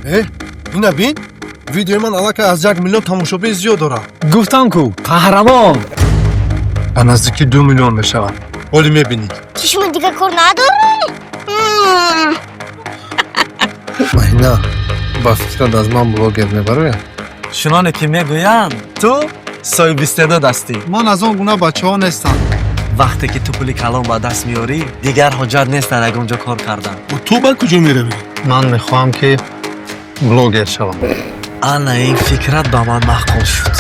Ина бин, видеои ман аллакай аз 1 миллион тамошобин зиёд дорад. Гуфтам ку, қаҳрамон. Ба наздики 2 миллион мешавад, ҳоле мебинед. Ки шумо дигар кор надоред? Маҳина, ба фикрат, аз ман блогер мебарояд? Чуноне ки мегӯянд, ту соҳиби истеъдод ҳастӣ. Ман аз он гуна бачаҳо нестам. Вақте ки ту пули калон ба даст меорӣ, дигар ҳоҷат нест дар ягон ҷо кор кардан. Ту ба куҷо меравӣ? Ман мехоҳам, ки блогер шавам. Ана ин фикрат ба ман маъқул шуд.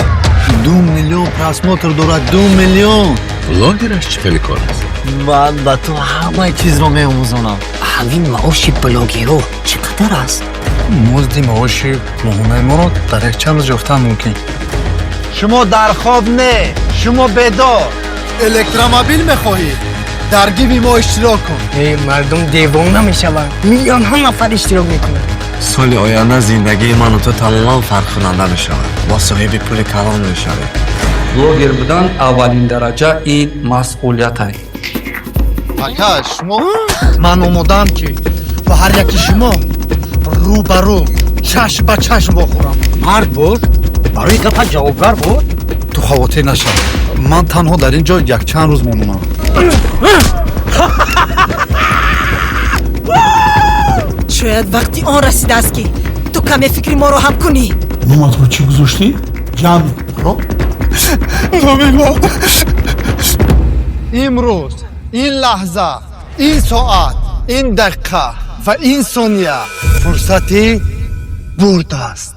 2 миллион просмотр дорад, 2 миллион. Блогераш чӣ хеле кор аст? Ман ба ту ҳамаи чизро меомӯзонам. Ҳамин маоши блогерҳо чӣ қадар аст? Музди маоши моҳонаи моро дар якчанд рӯз ёфтан мумкин. Шумо дар хоб не, шумо бедор. Электромобил мехоҳӣ? Дар гиви мо иштирок кун. Мардум девона мешаванд, миллионҳо нафар иштирок мекунанд. Соли оянда зиндагии ману ту тамоман фарқкунанда мешавад. Мо соҳиби пули калон мешавем. Блогер будан аввалин дараҷа ин масъулиятай. Ака, шумо, ман омодаам, ки ба ҳар яки шумо рӯ ба рӯ, чашм ба чашм вохӯрам. Мард буд, барои гапа ҷавобгар буд. Ту хавотир нашав, ман танҳо дар ин ҷо якчанд рӯз мемонам. Шояд вақти он расидааст, ки ту каме фикри моро ҳам кунӣ. Номатро чӣ гузоштӣ? Ҷамъ ро. Имрӯз, ин лаҳза, ин соат, ин дақиқа ва ин сония фурсати бурд аст.